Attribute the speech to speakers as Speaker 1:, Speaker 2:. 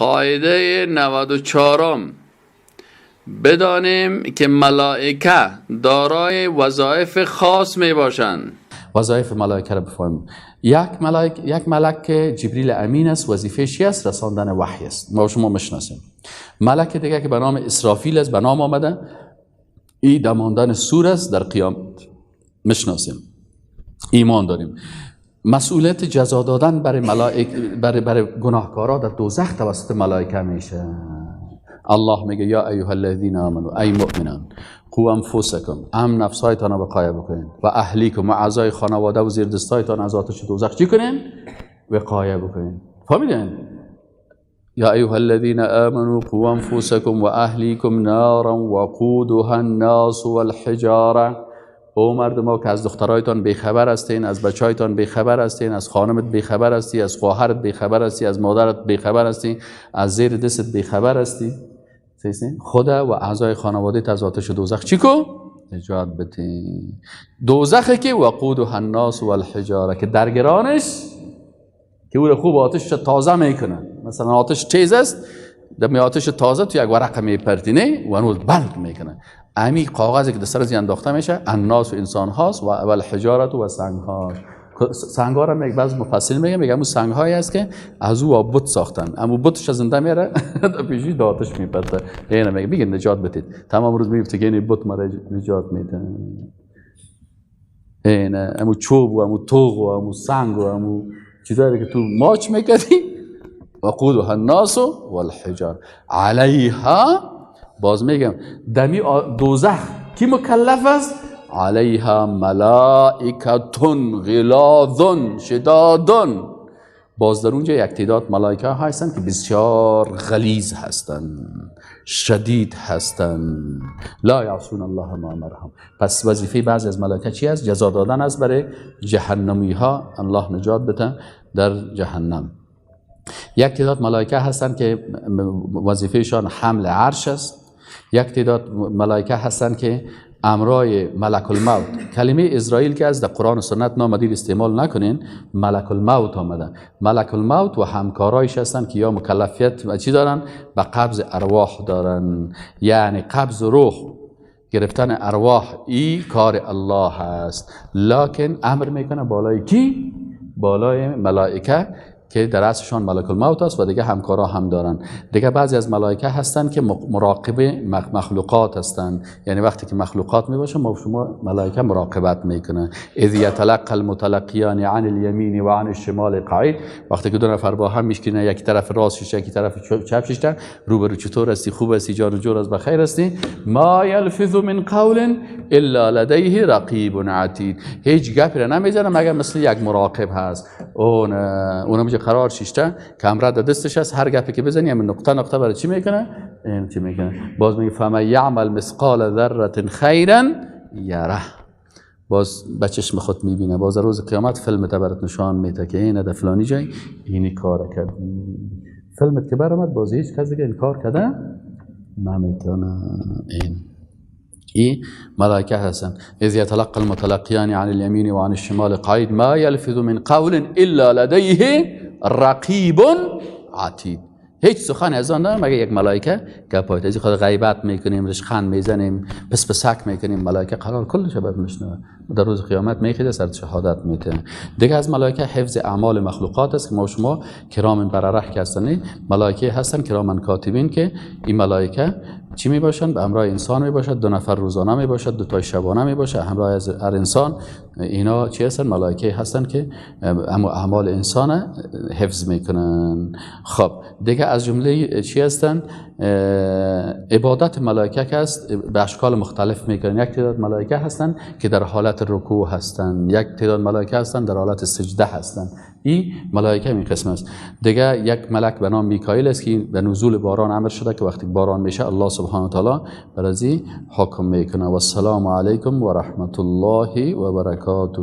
Speaker 1: قاعده 94، بدانیم که ملائکه دارای وظایف خاص می باشند.
Speaker 2: وظایف ملائکه را بفهمیم. یک ملک که جبریل امین است، وظیفه چی است؟ رساندن وحی است. ما شما میشناسیم. ملک دیگه که به نام اسرافیل است، به نام آمده، ای دماندن سور است در قیامت، میشناسیم، ایمان داریم. مسئولیت جزا دادن برای ملائک، برای گناهکارا در دوزخ توسط ملائکه میشه. الله میگه یا ایها الذین آمنوا، ای مؤمنان، قوا انفسکم، ام نفسایتان را وقایه بکنین، و اهلیکم، و اعضای خانواده و زیر دستایتان از آتش دوزخ چی کنین؟ وقایه بکنین. فهمیدین؟ یا ایها الذین آمنوا قوا انفسکم و اهلیکم نارا وقودها الناس والحجاره. او مردم ها که از دخترایتان بیخبر هستین، از بچهایتان بیخبر هستین، از خانمت بیخبر هستی، از خواهرت بیخبر هستی، از مادرت بیخبر هستی، از زیر دستت بیخبر هستی، خدا و اعضای خانواده از آتش دوزخ چی کو؟ نجات بدین. دوزخی که وقودها الناس والحجاره، که درگرانش که او خوب آتش تازه میکنه. مثلا آتش تیز است، در آتش تازه تو یک ورقه میپرتینه و هنوز بلد میکنه. امی کاغذی که در سر از انداخته میشه، الناس و انسان هاست و والحجارت و سنگ ها. سنگ ها را بعض مفصل میگه، میگه اون سنگ هایی است که از او بت ساختن، اما بتش زنده میره در پیشی آتش میپرته. اینو میگه، میگه نجات بدید. تمام روز میگفت که این بت مرا نجات میده. این امو چوب و امو توغ و امو سنگ و امو چیزایی که تو ماچ میکردی، وقودها الناس والحجار علیها. باز میگم دمی دوزخ کی مکلف است؟ علیها ملائکتون غلاظ شداد. باز در اونجا یک تعداد ملائکه هستند که بسیار غلیظ هستند، شدید هستند، لا یعصون الله ما امرهم. پس وظیفه بعضی از ملائکه چی است؟ جزا دادن است برای جهنمی ها، الله نجات بده در جهنم. یک تعداد ملائکه هستند که وظیفهشان حمل عرش است. یک تعداد ملائکه هستند که امرای ملک الموت، کلمه اسرائیل که از در قرآن و سنت نامدید استعمال نکنین، ملک الموت آمده. ملک الموت و همکارایش هستند که یا مکلفیت و چی دارن؟ به قبض ارواح دارن، یعنی قبض روح، گرفتن ارواح، ای کار الله است. لکن امر میکنه بالای کی؟ بالای ملائکه که در رأسشان ملک الموت است و دیگه همکارا هم دارن. دیگه بعضی از ملائکه هستند که مراقب مخلوقات هستند، یعنی وقتی که مخلوقات می باشه ما شما ملائکه مراقبت میکنه. اذ یتلقى المتلقیان عن الیمین و عن الشمال قعید. وقتی که دو نفر با هم میشکنه، یکی طرف راست شیشه یکی طرف چپ شیشه، روبرو چطور هستی؟ خوب هستی؟ جان و جور از بخیر هستی؟ ما یلفظ من قول الا لدیه رقیب عتید. هیچ گپی را نمیزنه مگر مثل یک مراقب هست. اون قرار شیشته کمره در دستش است، هر گپی که بزنی همین نقطه نقطه برای چی میکنه؟ این چی میکنه؟ باز میگه فمن یعمل مثقال ذره خیرا یره. باز به چشم خود میبینه، باز روز قیامت فیلم برات نشان میده که این در فلانی جای اینی کار کرد. فیلمت که برآمد باز هیچ کس دیگه این کار کرده نمیتونه. این ملائکه هستند. اذ یتلقى المتلقیان عن الیمین و عن الشمال قعید ما یلفظ من قول الا لدیه رقیب عتید. هیچ سخن از آن ندارم مگر یک ملائکه گپایت. از خود غیبت میکنیم، رشخند میزنیم، پس پسک میکنیم، ملائکه قرار کلش بر میشنوه. در روز قیامت میخیده سر شهادت میته. دیگه از ملائکه حفظ اعمال مخلوقات است که ما شما کرام برره که هستن، ملائکه هستن کرامن کاتبین، که این ملائکه چی می باشند؟ به همراه انسان می باشد، دو نفر روزانه می باشد، دو تای شبانه می باشد، همراه از هر انسان. اینا چی هستن؟ ملائکه هستن که اعمال انسان حفظ میکنن. خب دیگه از جمله چی هستن؟ عبادت ملائکه که است به اشکال مختلف میکنن. یک تعداد ملائکه هستن که در حالت رکوع هستن، یک تعداد ملائکه هستن در حالت سجده هستن. این ملائکه این قسم است. دیگه یک ملک به نام میکائیل است که به نزول باران امر شده که وقتی باران میشه الله سبحانه و تعالی بر از این حکم میکنه. و السلام علیکم و رحمت الله و برکاته.